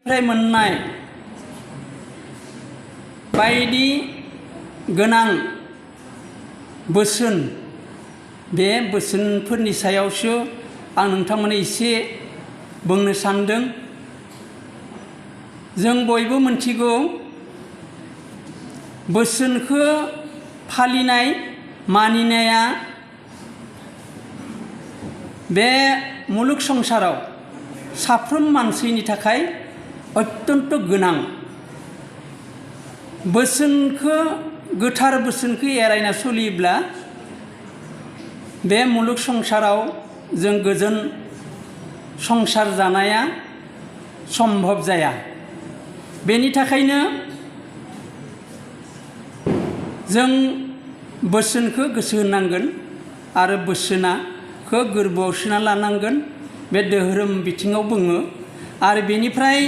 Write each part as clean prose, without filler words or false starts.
फ्राय मोननाय बायदि गोनां बोसोन बे बोसोनफोरनि सायावसो आं नोंथांमोननो एसे बुंनो सानदों। जों बयबो मिथिगौ बोसोनखौ फालिनाय मानिनाया बे मुलुग संसाराव साफ्रोम मानसिनि थाखाय अत्यन्त गोनां। बोसोनखौ गोथार बोसोनखौ एरायना सोलियोब्ला बे मुलुग संसाराव जों गोजोन संसार जानाया सम्भब जाया। बेनि थाखायनो जों बोसोनखौ गोसो होनांगोन आरो बोसोनखौ गोरबोआव सोना लानांगोन। बे धोरोम बिथिङाव बुङो। आरो बेनिफ्राय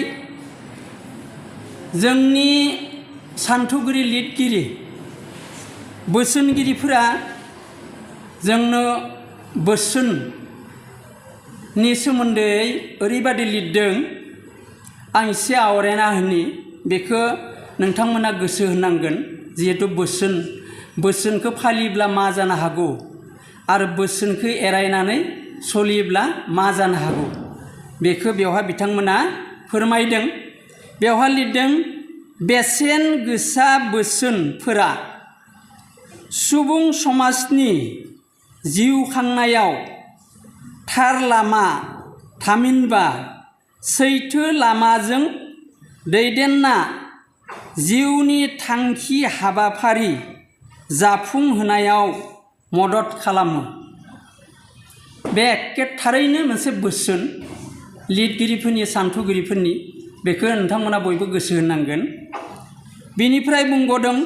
जोंनि सान्थौगिरि लिरगिरि बोसोनगिरिफोरा जोंनो बोसोननि सोमोन्दै ओरैबादि लिरदों। आं एसे आवरायना होनि बेखौ नोंथांमोना गोसो होनांगोन। जिहेतु बोसोनखौ फालियोब्ला मा जानो हागौ आरो बोसोनखौ एरायनानै सोलियोब्ला मा जानो हागौ बेखौ बेवहाय बिथांमोना फोरमायदों। बेवहाय लिरदों बेसेन गोसा बोसोनफोरा सुबुं समाजनि जिउ खांनायाव थार लामा थामहिनबा सैथो लामाजों दैदेनना जिउनि थांखि हाबाफारि जाफुंहोनायाव मदद खालामो। बे एखे थारैनो मोनसे बोसोन लिरगिरिफोरनि सान्थौगिरिफोरनि बेखौ नोंथांमोना बयबो गोसो होनांगोन। बेनिफ्राय बुंबावदों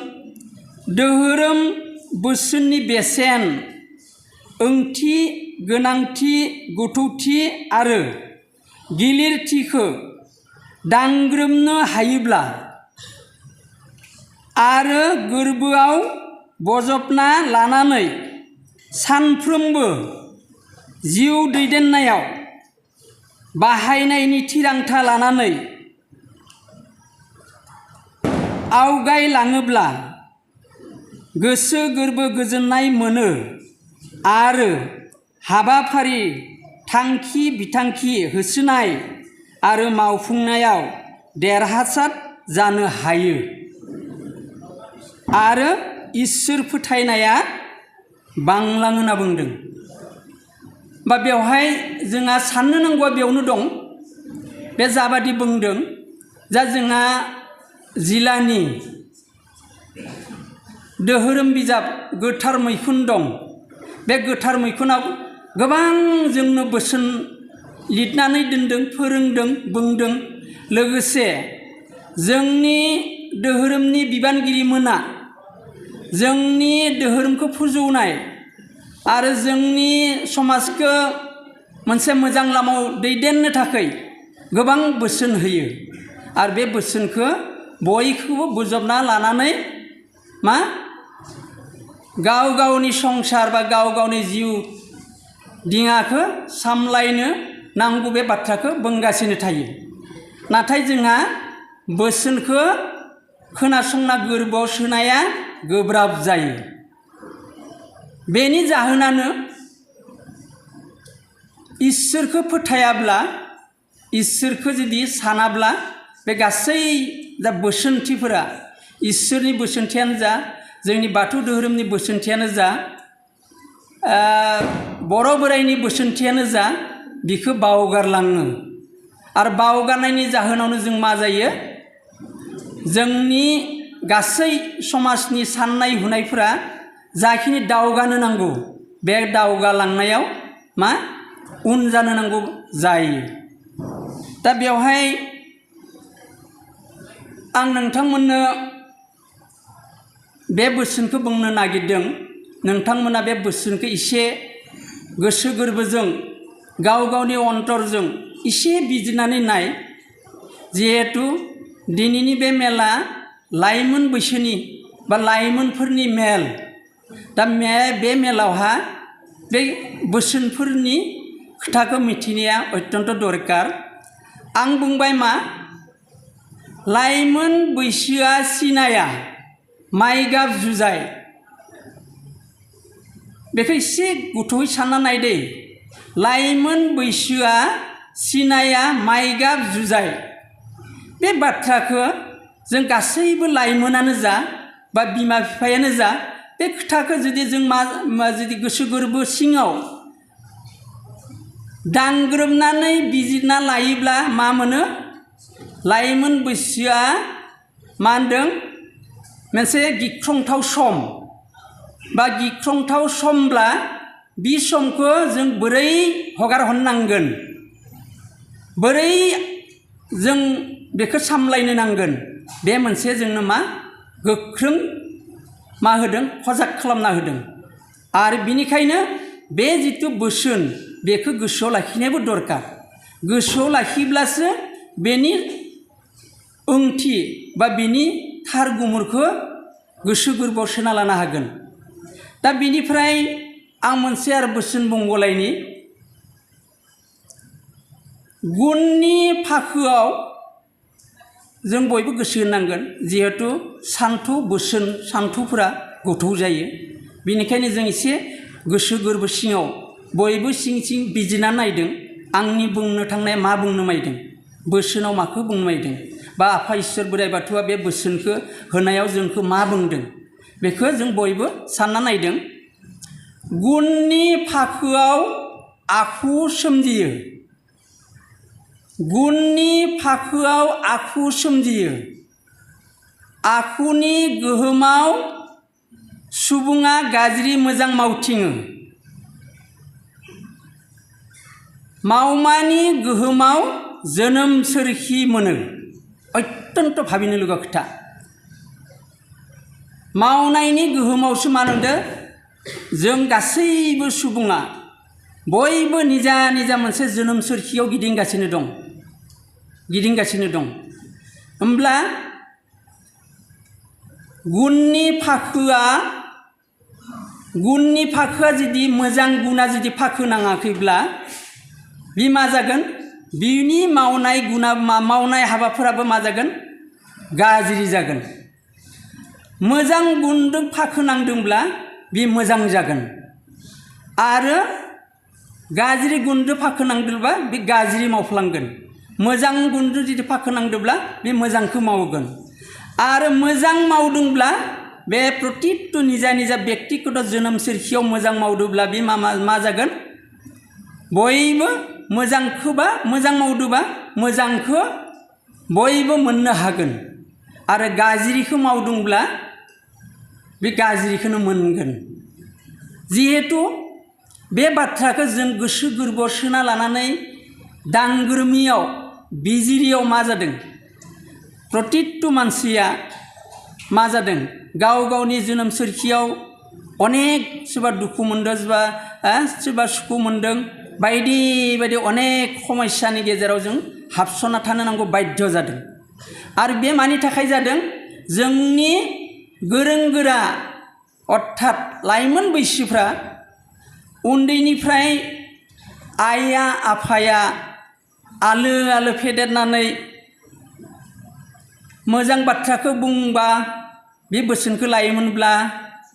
धोरोम बोसोननि बेसेन ओंथि गोनांथि गोथौथि आरो गिलिरथिखौ दांग्रोमनो हायोब्ला आरो गोरबोआव बजबना लानानै सानफ्रोमबो जिउ दैदेननायाव बाहायनायनि थिरांथा लानानै आवगायलाङोब्ला गोसो गोरबो गोजोननाय मोनो आरो हाबाफारि थांखि बिथांखि होसोनाय आरो मावफुंनायाव देरहासार जानो हायो आरो इसोर फोथायनाया बांलाङो होनना बुंदों। बा बेवहाय जोंहा साननो नांगौआ बेयावनो दं। बे जाबादि बुंदों जा जोंहा जिलानि धोरोम बिजाब गोथार मैखुन दं। बे गोथार मैखुनाव गोबां जोंनो बोसोन लिरनानै दोनदों, फोरोंदों, बुंदों। लोगोसे जोंनि धोरोमनि बिबानगिरिमोना जोंनि धोरोमखौ फोजौनाय आरो जोंनि समाजखौ मोनसे मोजां लामायाव दैदेननो थाखाय गोबां बोसोन होयो। आरो बे बोसोनखौ बयखौबो बोजबना लानानै गाव गावनि संसार बा गाव गावनि जिउ दिङाखौ सामलायनो नांगौ बे बाथ्राखौ बुंगासिनो थायो। नाथाय जोंहा बोसोनखौ खोनासंना गोरबोआव सोनाया गोब्राब जायो। बेनि जाहोनानो इसोरखौ फोथायाब्ला इसोरखौ जुदि सानाब्ला बे गासै जा बोसोनथिफोरा इसोरनि बोसोनथियानो जा जोंनि बाथौ धोरोमनि बोसोनथियानो जा बर' बोराइनि बोसोनथियानो जा बिखौ बावगारलाङो। आरो बावगारनायनि जाहोनावनो जों मा जायो जोंनि गासै समाजनि साननाय हुनायफोरा जाखिनि दावगानो नांगौ बे दावगालांनायाव उन जानो नांगौ जायो। दा बेवहाय आं नोंथांमोननो बे बोसोनखौ बुंनो नागिरदों। नोंथांमोना बे बोसोनखौ एसे गोसो गोरबोजों गाव गावनि अन्तरजों एसे बिजिरनानै नाय। जिहेतु दिनैनि बे मेला लाइमोन बैसोनि बा लाइमोनफोरनि मेल। दा बे मेलावहा बे बोसोनफोरनि खोथाखौ मिथिनाया अत्यन्त दरकार। आं बुंबाय लाइमोन बैसोआ सिनाया माइ गाब जुजाय बेखौ एसे गोथौयै सानना नायदे लाइमोन बैसोआ सिनाया माइ गाब जुजाय बे बाथ्राखौ जों गासैबो लाइमोनानो जा बा बिमा बिफायानो जा बे खोथाखौ जुदि जों जुदि गोसो गोरबो सिङाव दांग्रोमनानै बिजिरना लायोब्ला मा मोनो लाइमोन बैसोआ मा होनदों मोनसे गिख्रंथाव सम बा गिख्रंथाव समब्ला बे समखौ जों बोरै हगार हरनांगोन बोरै जों बेखौ सामलायनो नांगोन बे मोनसे जोंनो मा गोख्रों मा होदों सजाग खालामना होदों आरो बिनिखायनो बे जितु बोसोन बेखौ गोसोआव लाखिनायाबो दरकार गोसोआव लाखिब्लासो बेनि ओंथि बा बेनि थार गुमुरखौ गोसो गोरबोआव सोना लानो हागोन दा बिनिफ्राय आं मोनसे आरो बोसोन बुंबावलायनि गुननि फाखोआव जों बयबो गोसो होनांगोन जिहेतु सान्थौ बोसोन सान्थौफोरा गोथौ जायो बेनिखायनो जों एसे गोसो गोरबो सिङाव बयबो सिं सिं बिजिरना नायदों आंनि बुंनो थांनाया मा बुंनो मायदों बोसोनाव माखौ बुंनो मायदों बा आफा इसोर बोराइ बाथौआ बे बोसोनखौ होनायाव जोंखौ मा बुंदों बेखौ जों बयबो सानना नायदों गुननि फाखोआव आखु सोमजियो गुननि फाखोआव आखु सोमजियो आखुनि गोहोमाव सुबुङा गाज्रि मोजां मावथिङो मावमानि गोहोमाव जोनोम सोरखि मोनो अत्यन्त भाबिनो लुगा खोथा मावनायनि गोहोमावसो मा होनदों जों गासैबो सुबुङा बयबो निजा निजा मोनसे जोनोम सोरखियाव गिदिंगासिनो दं होमब्ला गुननि फाखोआ जुदि मोजां गुना जुदि फाखो नाङाखैब्ला बे मा जागोन बिनि मावनाय गुना मावनाय हाबाफोराबो मा जागोन गाज्रि जागोन मोजां गुनजों फाखो नांदोंब्ला बे मोजां जागोन आरो गाज्रि गुनजों फाखो नांदोंब्ला बे गाज्रि मावफ्लांगोन मोजां गुनजों जुदि फाखो नांदोंब्ला बे मोजांखौ मावगोन आरो मोजां मावदोंब्ला बे प्रतिट्टु निजा निजा व्यक्तिगत जोनोम सोरखियाव मोजां मावदोंब्ला बे मा जागोन बयबो मोजांखौबा मोजां मावदोंबा मोजांखौ बयबो मोननो हागोन आरो गाज्रिखौ मावदोंब्ला बे गाज्रिखौनो मोनगोन जिहेतु बे बाथ्राखौ जों गोसो गोरबोआव सोना लानानै दांग्रोमियाव बिजिरियाव मा जादों प्रतिट्टु मानसिया मा जादों गाव गावनि जोनोम सोरखियाव अनेक सोरबा दुखु मोनदों सोरबा सुखु मोनदों बायदि बायदि अनेक समस्यानि गेजेराव जों हाबसना थानो नांगौ बाध्य जादों आरो बे मानि थाखाय जादों जोंनि गोरों गोरा अर्थात लाइमोन बैसोफ्रा उन्दैनिफ्राय आइया आफाया आलो आलो फेदेरनानै मोजां बाथ्राखौ बुंबा बे बोसोनखौ लायोमोनब्ला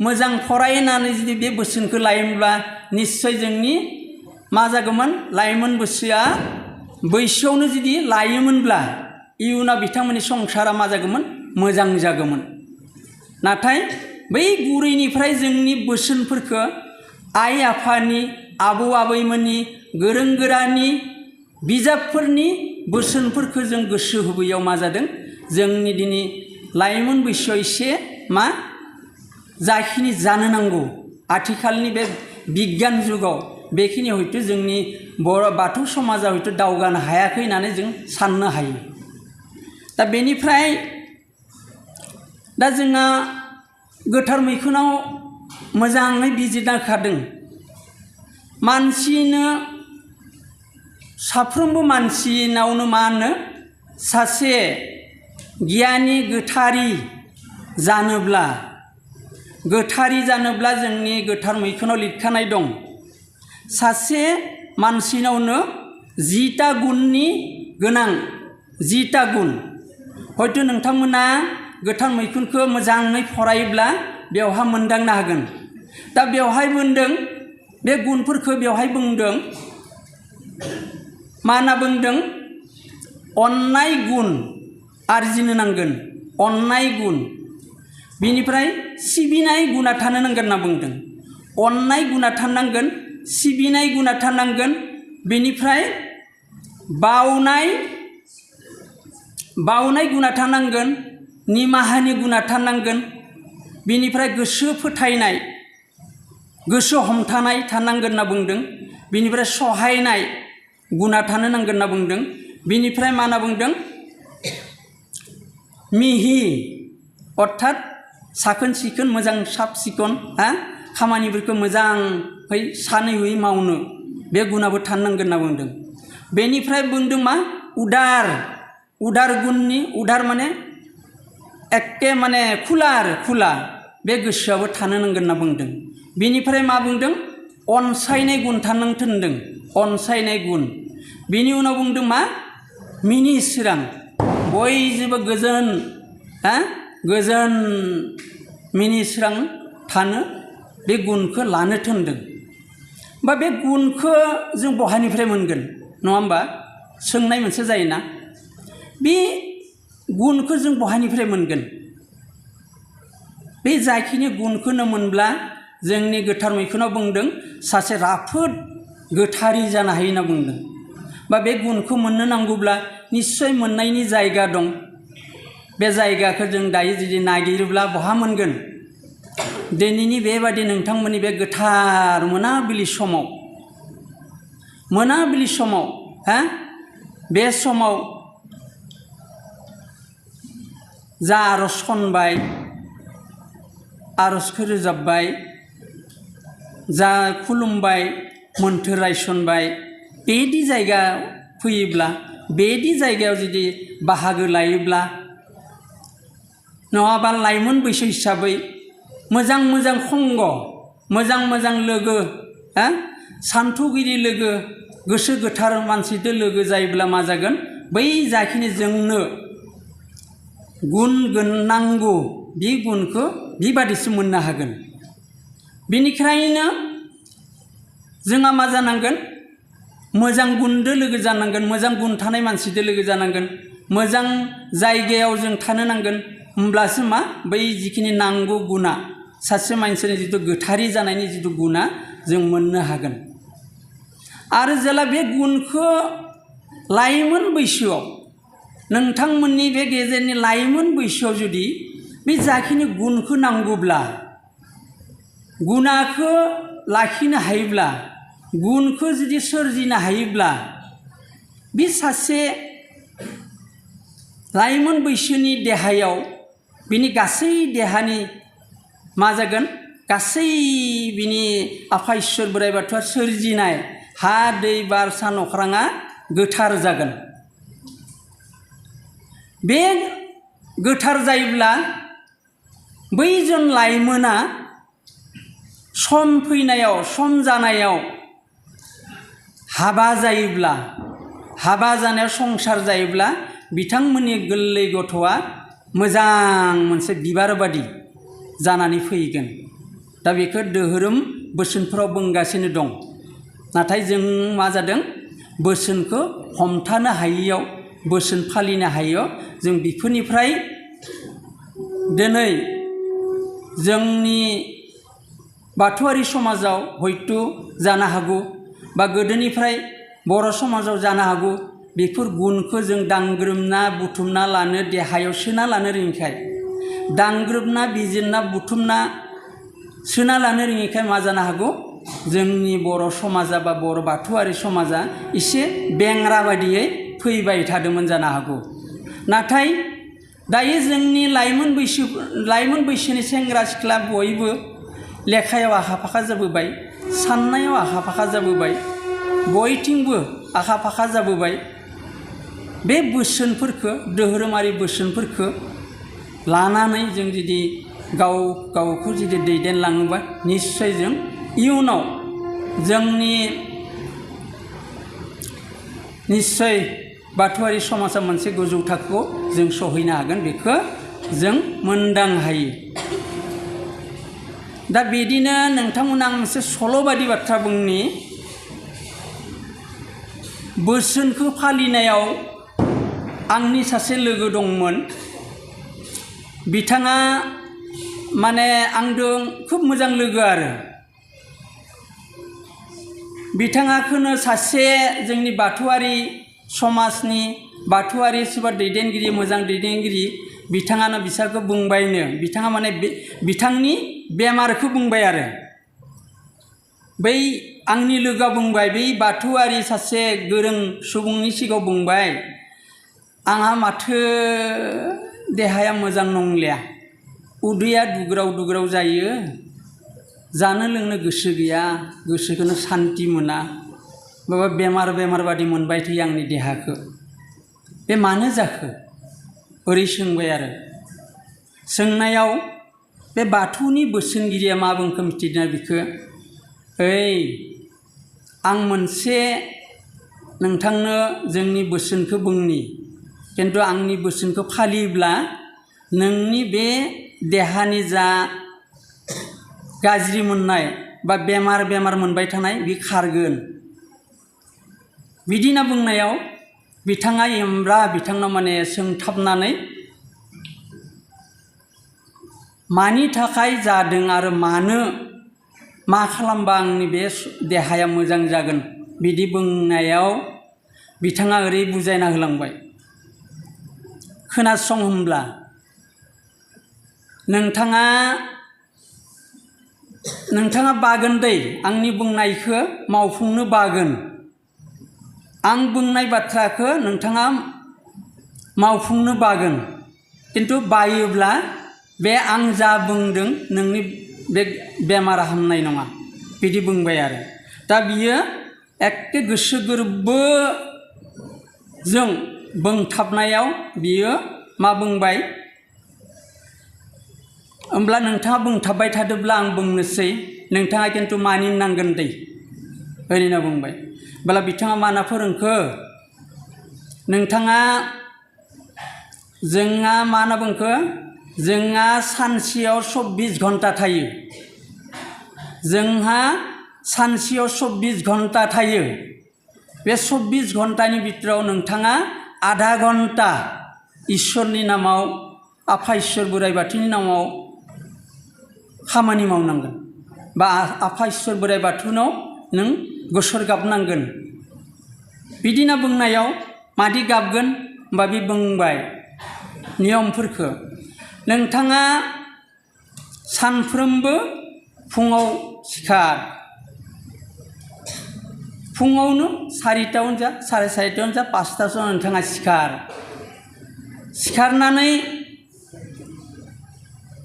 मोजां फरायनानै जुदि बे बोसोनखौ लायोमोनब्ला निश्चय जोंनि मा जागौमोन लाइमोन बैसोआवनो जुदि लायोमोनब्ला इयुनाव बिथांमोननि संसारा मा जागौमोन मोजां जागौमोन नाथाय बै गुरैनिफ्राय जोंनि बोसोनफोरखौ आइ आफानि आबौ आबैमोननि गोरों गोरानि बिजाबफोरनि बोसोनफोरखौ जों गोसो होबोयाव मा जादों जोंनि दिनै लाइमोन बैसोआव एसे मा जाखिनि जानो नांगौ आथिखालनि बे बिगियान जुगाव बेखिनि हयथ' जोंनि बर' बाथौ समाजा हयथ' दावगानो हायाखै होननानै जों साननो हायो दा बेनिफ्राय दा जोंहा गोथार मैखुनाव मोजाङै बिजिरना होखादों मानसिनो साफ्रोमबो मानसिनावनो मा होनो सासे गियानि गोथारि जानोब्ला जोंनि गोथार मैखुनाव लिरखानाय दं सासे मानसिनावनो 10टा गुननि गोनां 10टा गुन हयथ' नोंथांमोना गोथार मैखुनखौ मोजाङै फरायोब्ला बेवहा मोनदांनो हागोन दा बेवहाय बुंदों बे गुनफोरखौ बेवहाय बुंदों मा होनना बुंदों अननाय गुन आरजिनो नांगोन अननाय गुन बिनिफ्राय सिबिनाय गुना थानो नांगोन होनना बुंदों अननाय गुना थानांगोन सिबिनाय गुना थानांगोन बेनिफ्राय बावनाय गुना थानांगोन निमाहानि गुना थानांगोन बेनिफ्राय गोसो फोथायनाय गोसो हमथानाय थानांगोन होनना बुंदों बेनिफ्राय सहायनाय गुना थानो नांगोन होनना बुंदों बेनिफ्राय मा होनना बुंदों मिहि अर्थात साखोन सिखोन मोजां साब सिखोन खामानिफोरखौ मोजाङै सानै हयै मावनो बे गुनाबो थानांगोन होनना बुंदों बेनिफ्राय बुंदों मा उदार गुननि उदार माने एके माने खुला बे गोसोआबो थानो नांगोन होनना बुंदों बेनिफ्राय मा बुंदों अनसायनाय गुन थानांथों होनदों अनसायनाय गुन बेनि उनाव बुंदों मा मिनि सोरां बयजोंबो गोजोन मिनि सोरां थानो बे गुनखौ लानो थोनदों बा बे गुनखौ जों बहानिफ्राय मोनगोन नङा होमबा सोंनाय मोनसे जायोना बे गुनखौ जों बहानिफ्राय मोनगोन बे जाखिनि गुनखौनो मोनब्ला जोंनि गोथार मैखुनाव बुंदों सासे राफोद गोथारि जानो हायो होनना बुंदों बा बे गुनखौ मोननो नांगौब्ला निस्सय मोननायनि जायगा दं बे जायगाखौ जों दायो जुदि नागिरोब्ला बहा मोनगोन दिनैनि बेबादि नोंथांमोननि बे गोथार मोनाबिलि समाव बे समाव जा आरज खनबाय आरजखौ रोजाबबाय जा खुलुमबाय मोन्थोर रायसनबाय बेदि जायगा फैयोब्ला बेदि जायगायाव जुदि बाहागो लायोब्ला नङाबा लाइमोन बैसो हिसाबै मोजां खंग मोजां लोगो सान्थौगिरि लोगो गोसो गोथार मानसिजों लोगो जायोब्ला मा जागोन बै जाखिनि जोंनो गुन नांगौ बे गुनखौ बेबादिसो मोननो हागोन बेनिखायनो जोंहा मा जानांगोन मोजां गुनदो लोगो जानांगोन मोजां गुन थानाय मानसिजों लोगो जानांगोन मोजां जायगायाव जों थानो नांगोन होमब्लासो मा बै जिखिनि नांगौ गुना सासे मानसिनि जिथु गोथारि जानायनि जिथु गुना जों मोननो हागोन आरो जेला बे गुनखौ लाइमोन बैसोआव नोंथांमोननि बे गेजेरनि लाइमोन बैसोआव जुदि बे जाखिनि गुनखौ नांगौब्ला गुनाखौ लाखिनो हायोब्ला गुनखौ जुदि सोरजिनो हायोब्ला बे सासे लाइमोन बैसोनि देहायाव बिनि गासै देहानि मा जागोन गासै बिनि आफा इसोर बोराइ बाथौआ सोरजिनाय हा दै बार सान अख्राङा गोथार जागोन बे गोथार जायोब्ला बैजों लाइमोना सम फैनायाव सम जानायाव हाबा जानायाव संसार जायोब्ला बिथांमोननि गोरलै गथ'आ मोजां मोनसे बिबार बादि जानानै फैगोन दा बेखौ धोरोम बोसोनफोराव बुंगासिनो दं नाथाय जों मा जादों बोसोनखौ हमथानो हायियाव बोसोन फालिनो हायियाव जों बेफोरनिफ्राय दिनै जोंनि बाथौआरि समाजाव हयथ' जानो हागौ बा गोदोनिफ्राय बर' समाजाव जानो हागौ बेफोर गुनखौ जों दांग्रोमना बुथुमना लानो देहायाव सोना लानो रोङिखाय दांग्रोमना बिजिरना बुथुमना सोना लानो रोङिखाय मा जानो हागौ जोंनि बर' समाजा बा बर' बाथौआरि समाजा एसे बेंरा बायदियै फैबाय थादोंमोन जानो हागौ नाथाय दायो जोंनि लाइमोन बैसोनि सेंग्रा सिख्ला बयबो लेखायाव आखा फाखा जाबोबाय साननायाव आखा फाखा जाबोबाय बयथिंबो आखा फाखा जाबोबाय बे बोसोनफोरखौ धोरोमारि बोसोनफोरखौ लानानै जों जुदि गावखौ जुदि दैदेनलाङोबा निस्सय जों इयुनाव जोंनि निस्सय बाथौआरि समाजा मोनसे गोजौ थाखोआव जों सहैनो हागोन बेखौ जों मोनदां हायो दा बिदिनो नोंथांमोना आं मोनसे सल' बायदि बाथ्रा बुंनि बोसोनखौ फालिनायाव आंनि सासे लोगो दंमोन बिथाङा माने आंजों खोब मोजां लोगो आरो बिथाङाखौनो सासे जोंनि बाथौआरि समाजनि बाथौआरि सोरबा दैदेनगिरि मोजां दैदेनगिरि बिथाङानो बिसोरखौ बुंबायनो बिथाङा माने बिथांनि बेमारखौ बुंबाय आरो बै आंनि लोगोआ बुंबाय बै बाथौआरि सासे गोरों सुबुंनि सिगाङाव बुंबाय आंहा माथो देहाया मोजां नंलिया उदैया दुग्राव दुग्राव जायो जानो लोंनो गोसो गैया गोसोखौनो सान्ति मोना माबा बेमार बादि मोनबाय थायो आंनि देहाखौ बे मानो जाखो ओरै सोंबाय आरो सोंनायाव बे बाथौनि बोसोनगिरिया मा बुंखो मिथिदों बेखौ ओइ आं मोनसे नोंथांनो जोंनि बोसोनखौ बुंनि खिन्थु आंनि बोसोनखौ फालियोब्ला नोंनि बे देहानि जा गाज्रि मोननाय बा बेमार मोनबाय थानाय बे खारगोन बिदि होनना बुंनायाव बिथाङा बिथांनाव माने सोंथाबनानै मानि थाखाय जादों आरो मानो मा खालामबा आंनि बे देहाया मोजां जागोन बिदि बुंनायाव बिथाङा ओरै बुजायना होलांबाय खोनासं होमब्ला नोंथाङा बागोन दै आंनि बुंनायखौ मावफुंनो बागोन आं बुंनाय बाथ्राखौ नोंथाङा मावफुंनो बागोन किन्तु बायोब्ला बे आं जा बुंदों नोंनि बे बेमारा हामनाय नङा बिदि बुंबाय आरो दा बियो एखे गोसो गोरबोजों बुंथाबनायाव बियो मा बुंबाय होमब्ला नोंथाङा बुंथाबबाय थादोब्ला आं बुंनोसै नोंथाङा किन्तु मानिनांगोन दै ओरैनो बुंबाय होमब्ला बिथाङा मा होनना फोरोंखो नोंथाङा जोंहा मा होनना बुंखो जोंहा सानसेयाव 24 घन्टा थायो जोंहा सानसेयाव 24 घन्टा थायो बे 24 घन्टानि बिथोराव नोंथाङा आधा घन्टा इसोरनि नामाव आफा इसोर बोराइ बाथौनि नामाव खामानि मावनांगोन बा आफा इसोर बोराइ बाथौनाव नों गोसोर गाबनांगोन बिदि होनना बुंनायाव मादि गाबगोन होमबा बे बुंबाय नियमफोरखौ नोंथाङा सानफ्रोमबो फुङाव सिखार फुङावनो 4टायावनो जा 4:30टायावनो जा 5टासोआव नोंथाङा सिखारनानै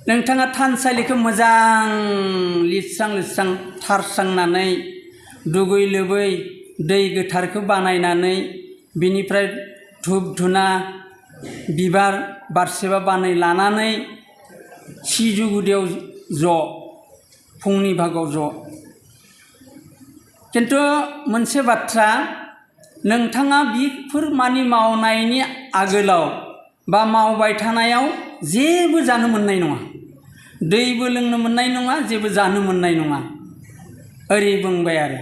नोंथाङा थानसालिखौ मोजां लिरस्रां थारस्रांनानै दुगै लोबै दै गोथारखौ बानायनानै बिनिफ्राय धुप धुना बिबार बारसेबा बानै लानानै सिजु गुदियाव ज' फुंनि भागआव ज' किन्तु मोनसे बाथ्रा नोंथाङा बेफोर मानि मावनायनि आगोलाव बा मावबाय थानायाव जेबो जानो मोननाय नङा दैबो लोंनो मोननाय नङा जेबो जानो मोननाय नङा ओरै बुंबाय आरो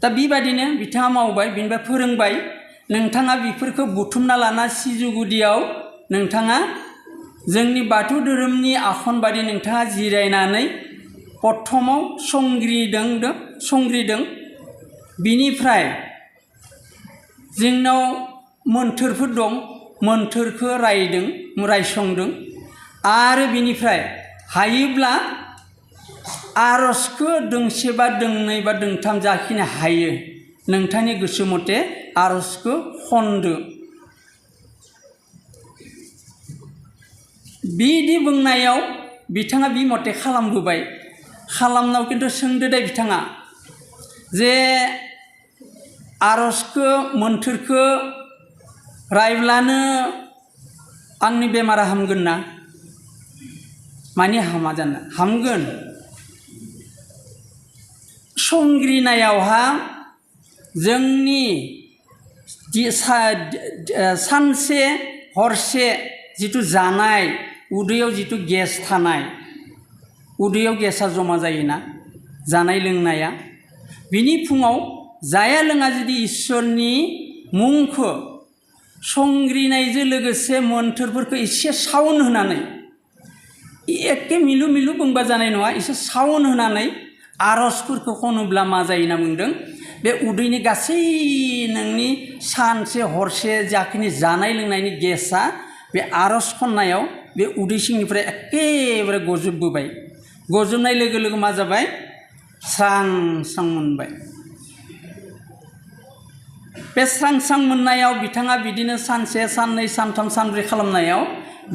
दा बेबादिनो बिथाङा मावबाय बिनिफ्राय फोरोंबाय नोंथाङा बेफोरखौ बुथुमना लाना सिजु गुदियाव नोंथाङा जोंनि बाथौ धोरोमनि आखन बादि नोंथाङा जिरायनानै प्रथमाव संग्रिदों बिनिफ्राय जोंनाव मोन्थोरफोर दं मोन्थोरखौ रायसंदों आरो बिनिफ्राय हायोब्ला आरजखौ दोंसे बा दोंनै बा दोंथाम जाखिनि हायो नोंथांनि गोसो मथे आरजखौ खनदो बिदि बुंनायाव बिथाङा बि मथे खालामबोबाय खालामनायाव किन्तु सोंदो दे बिथाङा जे आरजखौ मोन्थोरखौ रायब्लानो आंनि बेमारा हामगोन ना मानि हामा जानो हामगोन संग्रिनायावहा जोंनि सानसे हरसे जितु जानाय उदैयाव जितु गेस थानाय उदैयाव गेसा जमा जायोना जानाय लोंनाया बिनि फुङाव जाया लोङा जुदि इसोरनि मुंखौ संग्रिनायजों लोगोसे मोन्थोरफोरखौ एसे साउन्ड होनानै एखे मिलु मिलु बुंबा जानाय नङा एसे साउन्ड होनानै आरजफोरखौ खनोब्ला मा जायो होनना बुंदों बे उदैनि गासै नोंनि सानसे हरसे जाखिनि जानाय लोंनायनि गेसआ बे आरज खननायाव बे उदै सिंनिफ्राय एखेबारे गजोबबोबाय गजोबनाय लोगो लोगो मा जाबाय स्रां स्रां मोनबाय बे स्रां स्रां मोननायाव बिथाङा बिदिनो सानसे साननै सानथाम सानब्रै खालामनायाव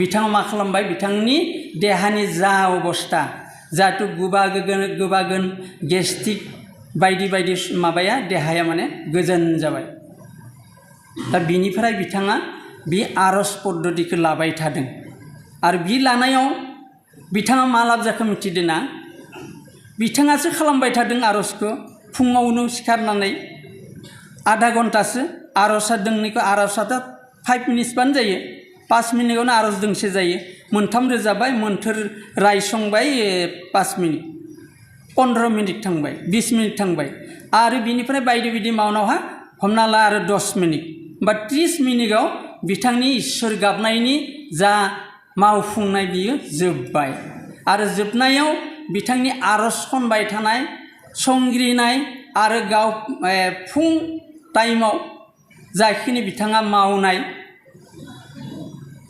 बिथाङा मा खालामबाय बिथांनि देहानि जा अबस्था जाहाथे गोबागोन गेस्ट्रिक बायदि बायदि माबाया देहाया माने गोजोन जाबाय दा बिनिफ्राय बिथाङा बे आरज पद्धतिखौ लाबाय थादों आरो बि लानायाव बिथाङा मा लाब जाखो मिथिदों ना बिथाङासो खालामबाय थादों आरजखौ फुङावनो सिखारनानै आधा घन्टासो आरजआ दोंनैखौ आरजआथ' 5 मिनिट्सबानो जायो 5 मिनिटआवनो आरज दोंसे जायो मोनथाम रोजाबाय मोन्थोर रायसंबाय 5 मिनिट 15 मिनिट थांबाय 20 मिनिट थांबाय आरो बिनिफ्राय बायदि बायदि मावनावहा हमना ला आरो 10 मिनिट बा 30 मिनिटआव बिथांनि इसोर गाबनायनि जा मावफुंनाय बियो जोब्बाय आरो जोबनायाव बिथांनि आरज खनबाय थानाय संग्रिनाय आरो गाव फुं टाइमाव जाखिनि बिथाङा मावनाय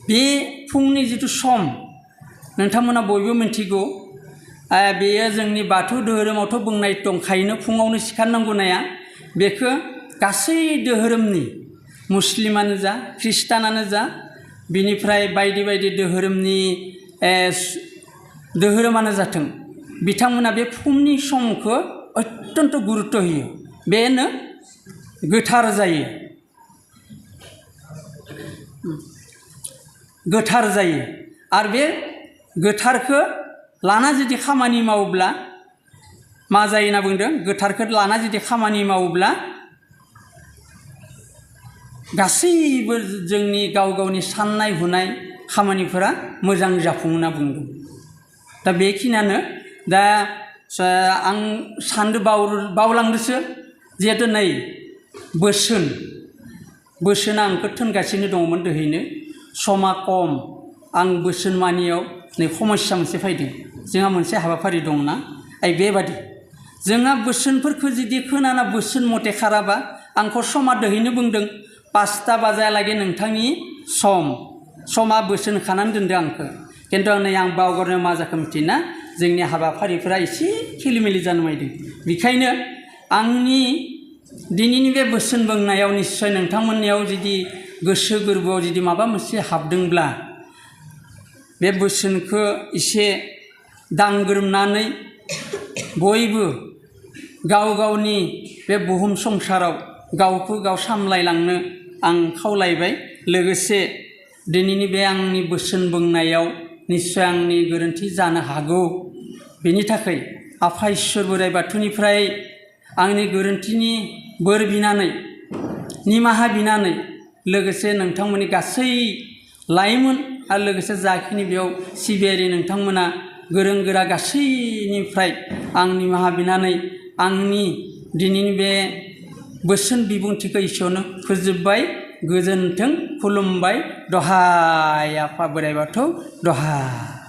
बे फुंनि जितु सम नोंथांमोना बयबो मिन्थिगौ बेयो जोंनि बाथौ धोरोमावथ' बुंनाय दंखायोनो फुङावनो सिखारनांगौ नाया बेखौ गासै धोरोमनि मुस्लिमानो जा ख्रिस्टानानो जा बिनिफ्राय बायदि बायदि धोरोमानो जाथों बिथांमोना बे फुंनि समखौ अत्यन्त गुरुत्व होयो बेनो गोथार जायो आरो बे गोथारखौ लाना जुदि खामानि मावोब्ला मा जायो होनना बुंदों गोथारखौ लाना जुदि खामानि मावोब्ला गासैबो जोंनि गाव गावनि साननाय हुनाय खामानिफोरा मोजां जाफुङो होनना बुंदों दा बेखिनियानो दा आं बावलांदोसो जिहेतु नै बोसोना आंखौ थोनगासिनो दङमोन दोहैनो समा कम आं बोसोन मानियाव नै समस्या मोनसे फैदों जोंहा मोनसे हाबाफारि दंना बेबादि जोंहा बोसोनफोरखौ जुदि खोनाना बोसोन मथे खाराबा आंखौ समा दोहैनो बुंदों 5टा बाजायालागै नोंथांनि समा बोसोन खानानै दोनदों आंखौ खिन्थु आं बावगारनो मा जाखो मिथिना जोंनि हाबाफारिफोरा एसे खिलिमिलि जानो नायदों बेखायनो आंनि दिनैनि बे बोसोन बुंनायाव निस्सय नोंथांमोननियाव जुदि गोसो गोरबोआव जुदि माबा मोनसे हाबदोंब्ला बे बोसोनखौ एसे दांग्रोमनानै बयबो गाव गावनि बे बुहुम संसाराव गावखौ गाव सामलायलांनो आं खावलायबाय लोगोसे दिनैनि बे आंनि बोसोन बुंनायाव निस्सय आंनि गोरोन्थि जानो हागौ बेनि थाखाय आफा इसोर बोराइ बाथौनिफ्राय आंनि गोरोन्थिनि बोर बिनानै निमाहा बिनानै लोगोसे नोंथांमोननि गासै लाइमोन आरो लोगोसे जाखिनि बेयाव सिबियारि नोंथांमोना गोरों गोरा गासैनिफ्राय आं निमाहा बिनानै आंनि दिनैनि बे बोसोन बिबुंथिखौ एसेयावनो फोजोबबाय गोजोन्थों खुलुमबाय दहाय आफा बोराइ बाथौ दहाय।